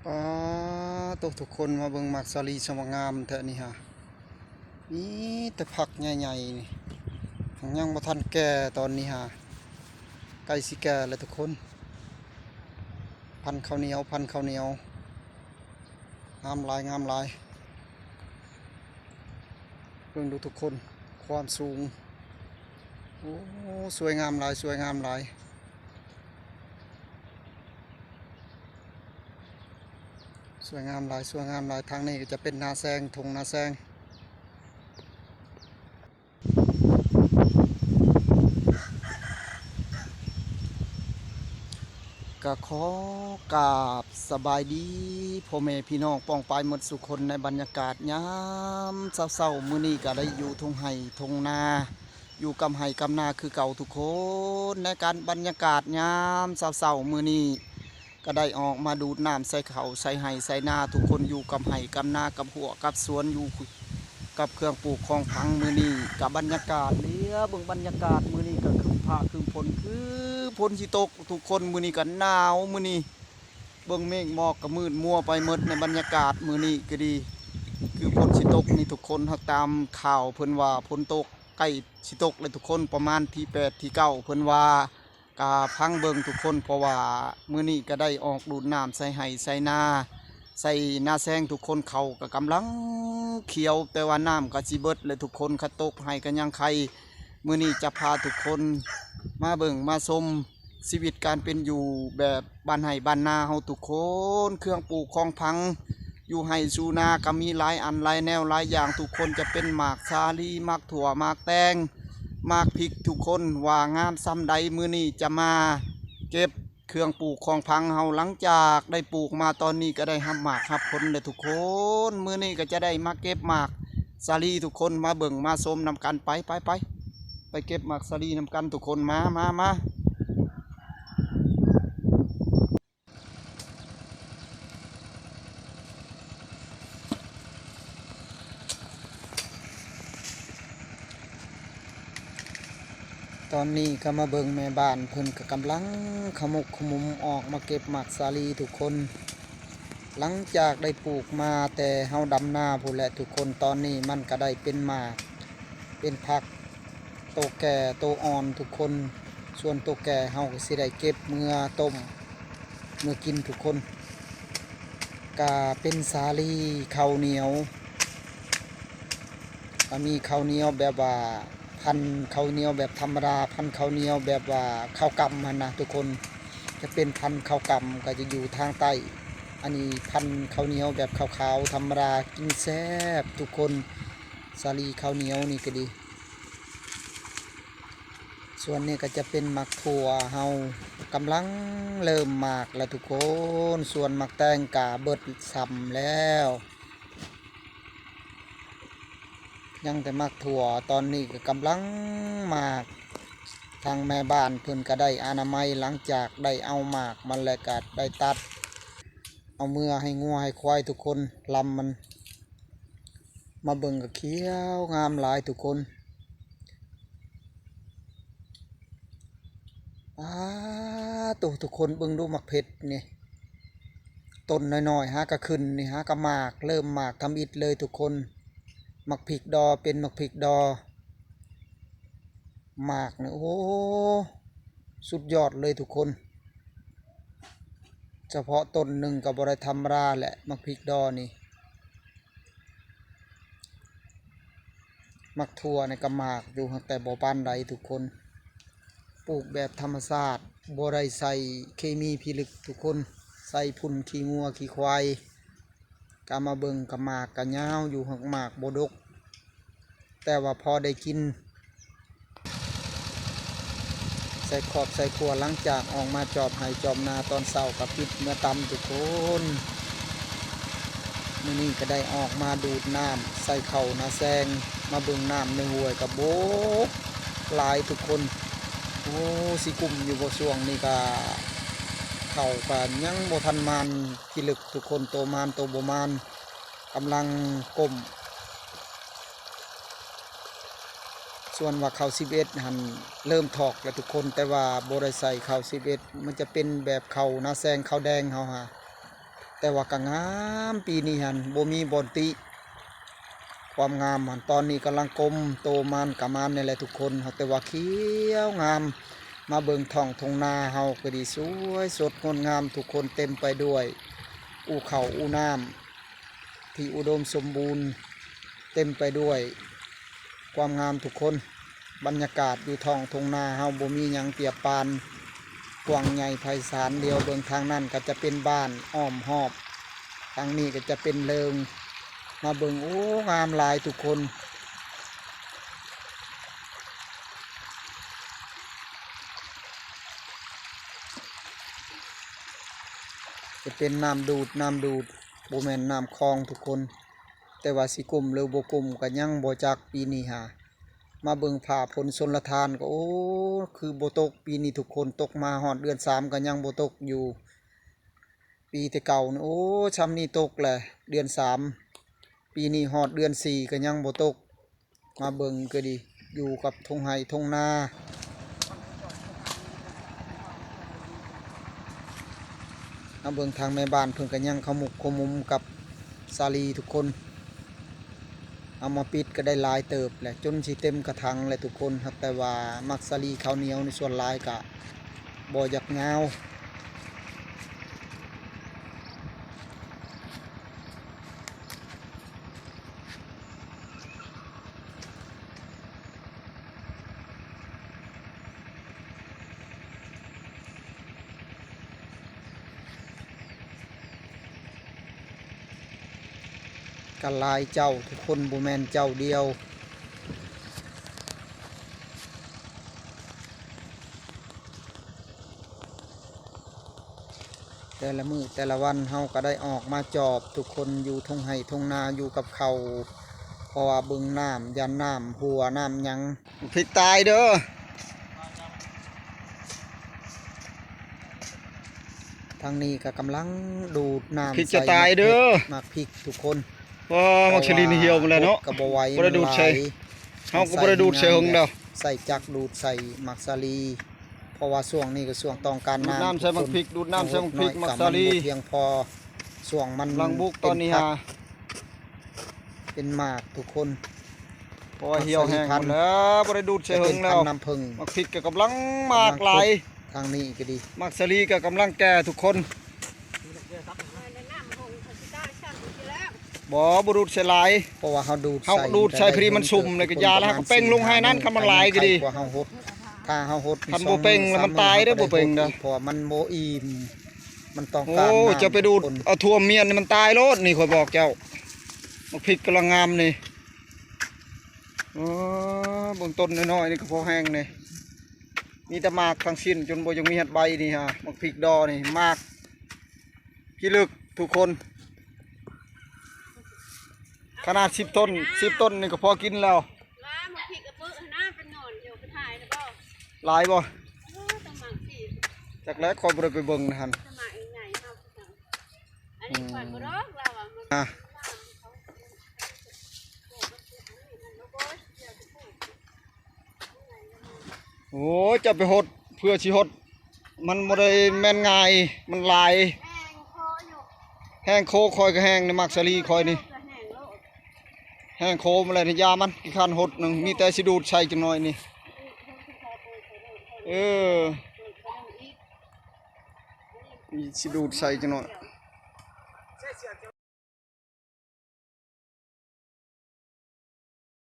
ປາໂຕ ທຸກຄົນ ມາເບິ່ງໝາກສາລີ ຊ່າງວ່າງາມແທ້ນີ້ຫາ. ມີແຕ່ຝັກໃຫຍ່ໆ ນີ້ ຍັງບໍ່ທັນແກ່. ຕອນນີ້ຫາ ໃກ້ຊິແກ່ແລ້ວທຸກຄົນ. ພັນເຂົ້າໜຽວ ພັນເຂົ້າໜຽວ ງາມຫຼາຍ ງາມຫຼາຍ. ເບິ່ງດູທຸກຄົນ ຄວາມສູງ ໂອ້ ສວຍງາມຫຼາຍ ສວຍງາມຫຼາຍ ສວຍງາມຫຼາຍ ສວຍງາມຫຼາຍ. ທາງນີ້ກໍຈະເປັນນາແຊງ ທົ່ງນາແຊງ. ກະຂໍກາບສະບາຍດີພໍ່ແມ່ພີ່ນ້ອງປ້ອງປາຍໝົດສູ່ຄົນ ໃນບັນຍາກາດຍາມເຊົ້າໆ. ມື້ນີ້ກະໄດ້ຢູ່ທົ່ງໄຮ່ທົ່ງນາ ຢູ່ກຳໄຮ່ກຳນາຄືເກົ່າທຸກຄົນ. ໃນການບັນຍາກາດຍາມເຊົ້າໆ ມື້ນີ້ ກະໄດ້ອອກມາດູດນ້ຳໃສ່ເຂົ້າໃສ່ໄຮ່ໃສ່ນາທຸກຄົນ ຢູ່ກັບໄຮ່ກັບນາ ກັບຮົ້ວກັບສວນ ຢູ່ກັບເຄື່ອງປູກຂອງຝັງ. ມື້ນີ້ກະບັນຍາກາດ ເຫຼືອເບິ່ງບັນຍາກາດມື້ນີ້ກະຄຶ້ມຟ້າຄຶ້ມຝົນ ຄືຝົນຊິຕົກທຸກຄົນ. ມື້ນີ້ກະໜາວ ມື້ນີ້ເບິ່ງເມກໝອກກະມືດມົວໄປໝົດ. ໃນບັນຍາກາດມື້ນີ້ກະດີ ຄືຝົນຊິຕົກນີ້ທຸກຄົນ. ຫາກຕາມຂ່າວເພິ່ນວ່າຝົນຕົກ ໃກ້ຊິຕົກແລ້ວທຸກຄົນ ປະມານທີແປດທີເກົ້າ ເພິ່ນວ່າ. ກະຟັງເບິ່ງທຸກຄົນ ເພາະວ່າມື້ນີ້ກະໄດ້ອອກດູດນ້ຳໃສ່ໄຮ່ໃສ່ນາ ໃສ່ນາແຊງທຸກຄົນ. ເຂົ້າກະກຳລັງຂຽວ ແຕ່ວ່ານ້ຳກະຊິເບິດແລ້ວທຸກຄົນ ຄັນຕົກໄຮ່ກະຍັງໄຄ. ມື້ນີ້ຈະພາທຸກຄົນມາເບິ່ງມາຊົມຊີວິດການເປັນຢູ່ແບບບ້ານໄຮ່ບ້ານນາເຮົາທຸກຄົນ. ເຄື່ອງປູກຂອງຝັງ ຢູ່ໄຮ່ສູ່ນາກະມີຫຼາຍອັນຫຼາຍແນວຫຼາຍຢ່າງທຸກຄົນ ຈະເປັນໝາກສາລີ ໝາກຖົ່ວ ໝາກແຕງ ໝາກພິກທຸກຄົນ. ວ່າງາມສ່ຳໃດ ມື້ນີ້ຈະມາເກັບເຄື່ອງປູກຂອງຝັງເຮົາ ຫຼັງຈາກໄດ້ປູກມາ. ຕອນນີ້ກະໄດ້ຮັບໝາກຮັບຜົນແລ້ວທຸກຄົນ. ມື້ນີ້ກະຈະໄດ້ມາເກັບໝາກສາລີທຸກຄົນ ມາເບິ່ງມາຊົມນຳກັນ. ໄປ ໄປ ໄປ ໄປເກັບໝາກສາລີນຳກັນທຸກຄົນ. ມາ ມາ ມາ. ຕອນນີ້ກະມາເບິ່ງແມ່ບ້ານເພິ່ນກະກຳລັງຂະໝົກຂະໝຸມອອກມາເກັບໝາກສາລີທຸກຄົນ. ຫຼັງຈາກໄດ້ປູກມາແຕ່ເຮົາດຳນາພຸ້ນແຫຼະທຸກຄົນ ຕອນນີ້ມັນກະໄດ້ເປັນໝາກເປັນຜັກ ໂຕແກ່ໂຕອ່ອນທຸກຄົນ. ສ່ວນໂຕແກ່ເຮົາກະຊິໄດ້ເກັບເມືອຕົ້ມເມືອກິນທຸກຄົນ. ກະເປັນສາລີເຂົ້າໜຽວ ກະມີເຂົ້າໜຽວແບບວ່າພັນເຂົ້າໜຽວແບບທຳມະດາ ພັນເຂົ້າໜຽວແບບວ່າເຂົ້າກຳຫັ້ນນະທຸກຄົນ. ຈະເປັນພັນເຂົ້າກຳ ກະຈະຢູ່ທາງໃຕ້. ອັນນີ້ພັນເຂົ້າໜຽວແບບຂາວໆ ທຳມະດາ ກິນແຊບທຸກຄົນ. ສາລີເຂົ້າໜຽວນີ້ກະດີ. ສ່ວນນີ້ກະຈະເປັນໝາກຖົ່ວເຮົາ ກຳລັງເລີ່ມໝາກແລ້ວທຸກຄົນ. ສ່ວນໝາກແຕງກະເບິດສ່ຳແລ້ວ ຍັງແຕ່ໝາກຖົ່ວ ຕອນນີ້ກະກຳລັງໝາກ. ທາງແມ່ບ້ານເພິ່ນກະໄດ້ອະນາໄມ ຫຼັງຈາກໄດ້ເອົາໝາກມັນແລ້ວກະໄດ້ຕັດ ເອົາເມືອໃຫ້ງົວໃຫ້ຄວາຍທຸກຄົນ. ລຳມັນ ມາເບິ່ງກະຂຽວງາມຫຼາຍທຸກຄົນ. ປາໂຕ ທຸກຄົນເບິ່ງດູໝາກເຜັດນີ້ ຕົ້ນນ້ອຍໆ ຫາກະຂຶ້ນນີ້ ຫາກະໝາກ ເລີ່ມໝາກທຳອິດເລີຍທຸກຄົນ. ໝາກພິກດໍ ເປັນໝາກພິກດໍ ໝາກນີ້ ໂອ້ ສຸດຍອດເລີຍທຸກຄົນ. ສະເພາະຕົ້ນໜຶ່ງກະບໍ່ໄດ້ທຳມະດາແຫຼະ ໝາກພິກດໍນີ້. ໝາກຖົ່ວນີ້ກະໝາກຢູ່ ຫາກແຕ່ບໍ່ປານໃດທຸກຄົນ. ປູກແບບທຳມະຊາດ ບໍ່ໄດ້ໃສ່ເຄມີພິລຶກທຸກຄົນ ໃສ່ຝຸ່ນຂີ້ງົວຂີ້ຄວາຍ. ກະມາເບິ່ງກະໝາກກະຍາວຢູ່ ຫາກໝາກບໍ່ດົກ ແຕ່ວ່າພໍໄດ້ກິນ. ໃສ່ຄອບໃສ່ຄົວ ຫຼັງຈາກອອກມາຈອບໄຮ່ຈອບນາຕອນເຊົ້າກະປິດເມືອຕຳທຸກຄົນ. ມື້ນີ້ກະໄດ້ອອກມາດູດນ້ຳໃສ່ເຂົ້ານາແຊງ ມາເບິ່ງນ້ຳໃນຫ້ວຍກະບົກຫຼາຍທຸກຄົນ. ໂອ້ ຊິກຸ້ມຢູ່ບໍ່ຊ່ວງນີ້ກະ ເຂົ້າກະຍັງບໍ່ທັນມານ ພິລຶກທຸກຄົນ ໂຕມານໂຕບໍ່ມານ ກຳລັງກົ້ມ. ສ່ວນວ່າເຂົ້າສິບເອັດຫັ້ນເລີ່ມຖອກແລ້ວທຸກຄົນ ແຕ່ວ່າບໍ່ໄດ້ໃສ່ເຂົ້າສິບເອັດ ມັນຈະເປັນແບບເຂົ້ານາແຊງ ເຂົ້າແດງເຮົາຫາ. ແຕ່ວ່າກໍງາມ ປີນີ້ຫັ້ນບໍ່ມີບ່ອນຕິ ຄວາມງາມຫັ້ນ ຕອນນີ້ກຳລັງກົມໂຕມານກະມານນີ້ແຫຼະທຸກຄົນ ແຕ່ວ່າຂຽວງາມ ມາເບິ່ງທ້ອງທົ່ງນາເຮົາກໍດີ ສວຍສົດງົດງາມທຸກຄົນ ເຕັມໄປດ້ວຍອູ່ເຂົ້າອູ່ນ້ຳ ທີ່ອຸດົມສົມບູນ ເຕັມໄປດ້ວຍຄວາມງາມທຸກຄົນ. ບັນຍາກາດຢູ່ທ້ອງທົ່ງນາເຮົາບໍ່ມີຫຍັງປຽບປານ ກວ້າງໃຫຍ່ໄພສານ. ຫຼຽວເບິ່ງທາງນັ້ນກໍຈະເປັນບ້ານອ້ອມຮອບ, ທາງນີ້ກໍຈະເປັນເລີງ. ມາເບິ່ງ, ໂອ້ ງາມຫຼາຍທຸກຄົນ. ຈະເປັນນ້ຳດູດ, ນ້ຳດູດ ບໍ່ແມ່ນນ້ຳຄອງທຸກຄົນ, ແຕ່ວ່າຊິກຸ້ມຫຼືບໍ່ກຸ້ມກໍຍັງບໍ່ຈັກປີນີ້ຫາ. ມາເບິ່ງຟ້າຝົນຊົນລະທານກໍ ໂອ້ ຄືບໍ່ຕົກປີນີ້ທຸກຄົນ, ຕົກມາຮອດເດືອນສາມກໍຍັງບໍ່ຕົກຢູ່. ປີແຕ່ເກົ່ານີ້ ໂອ້ ຊ່ຳນີ້ຕົກແຫຼະ ເດືອນສາມ, ປີນີ້ຮອດເດືອນສີ່ກໍຍັງບໍ່ຕົກ. ມາເບິ່ງກໍດີ ຢູ່ກັບທົ່ງໄຮ່ທົ່ງນາ. ມາເບິ່ງທາງແມ່ບ້ານເພິ່ນກໍຍັງຂະໝຸກຂະໝຸມກັບສາລີທຸກຄົນ. ເອົາມາປິດກໍໄດ້ຫຼາຍເຕີບແຫຼະ ຈົນຊິເຕັມກະຖັງແຫຼະທຸກຄົນ. ແຕ່ວ່າໝາກສາລີເຂົ້າໜຽວນີ້ສ່ວນຫຼາຍກະບໍ່ຢາກຍາວ. ກະຫຼາຍເຈົ້າທຸກຄົນ ບໍ່ແມ່ນເຈົ້າດຽວ. ແຕ່ລະມື້ແຕ່ລະວັນເຮົາກໍໄດ້ອອກມາຈອບທຸກຄົນ ຢູ່ທົ່ງໄຮ່ທົ່ງນາ ຢູ່ກັບເຂົ້າ ເພາະວ່າເບິ່ງນ້ຳ ຢ້ານນ້ຳຮົ່ວນ້ຳຫຍັງ. ໝາກພິກຕາຍເດີ. ທາງນີ້ກໍກຳລັງດູດນ້ຳ ພິກຈະຕາຍເດີ ໃສ່ໝາກພິກ ໝາກພິກທຸກຄົນ. ວ້າ ໝາກສາລີນີ້ຫ່ຽວໝົດແລ້ວເນາະ ກໍບໍ່ໄຫວ ບໍ່ໄດ້ດູດໃສ່ ມັນຫຼາຍ ເຮົາກໍບໍ່ໄດ້ດູດໃສ່ເຫິງແລ້ວ ໃຊ້ຈັກດູດໃສ່ໝາກສາລີ ເພາະວ່າຊ່ວງນີ້ກໍຊ່ວງຕ້ອງການນ້ຳ ດູດນ້ຳໃສ່ໝາກພິກ ດູດນ້ຳໃສ່ໝາກພິກ ໝາກສາລີ ມັນບໍ່ພຽງພໍ ຊ່ວງມັນ ຫຼັງບຸກຕອນນີ້ຫາ ເປັນໝາກທຸກຄົນ ເພາະວ່າຫ່ຽວແຫ້ງໝົດແລ້ວ ບໍ່ໄດ້ດູດໃສ່ເຫິງແລ້ວ ໝາກພິກກໍກຳລັງໝາກຫຼາຍ ທາງນີ້ກໍດີ ໝາກສາລີກໍກຳລັງແກ່ທຸກຄົນ. ບໍ່ ບໍ່ດູດໃສ່ຫຼາຍ ເພາະວ່າເຮົາດູດ ເຮົາດູດໃສ່ພໍດີມັນຊຸ່ມ ແລ້ວກໍຢາ ແລ້ວເຮົາກໍເປັ່ງລົງໃຫ້ນັ້ນ ຄັນມັນຫຼາຍກໍດີ ຖ້າເຮົາຫົດ ຄັນບໍ່ເປັ່ງແລ້ວມັນຕາຍເດີ ບໍ່ເປັ່ງນະ ເພາະວ່າມັນບໍ່ອີ່ມ ມັນຕ້ອງການ ໂອ້ ຈະໄປດູດເອົາຖ້ວມມຽນນີ້ມັນຕາຍໂລດນີ້ ຂ້ອຍບອກເຈົ້າ. ໝາກພິກກຳລັງງາມນີ້ ເອີ ເບິ່ງຕົ້ນນ້ອຍໆນີ້ກໍພໍແຫ້ງນີ້ ມີແຕ່ໝາກທັງສິ້ນ ຈົນບໍ່ຍັງມີຮອດໃບນີ້ຫາ ໝາກພິກດໍນີ້ ໝາກພິລຶກທຸກຄົນ ຂະໜາດສິບຕົ້ນ ສິບຕົ້ນນີ້ກໍພໍກິນແລ້ວ. ຫຼາຍບໍ່? ເອີ ແຕ່ໝາກພີກ ຈັກແລ້ວ ຂ້ອຍບໍ່ໄດ້ໄປເບິ່ງນະຫັ້ນ ແຕ່ໝາກໃຫຍ່ໆ ເຮົາ ອັນນີ້ຂ້ອຍບໍ່ດອກ ລາວວ່າມັນ ອ່ະ ໂອ້ຍ ເຈົ້າໄປຫົດ ເພື່ອຊິຫົດ ມັນບໍ່ໄດ້ແມ່ນງ່າຍ ມັນຫຼາຍ ແຫ້ງຄໍຂ້ອຍກໍແຫ້ງ ໝາກສາລີຂ້ອຍນີ້ ແຫ້ງໂລດ ແຫ້ງຄໍມາແລ້ວນີ້ ຢາມັນ ຂີ້ຄ້ານຫົດໜຶ່ງ ມີແຕ່ຊິດູດໃສ່ຈັກໜ້ອຍນີ້ ເອີ ມີຊິດູດໃສ່ຈັກໜ້ອຍ.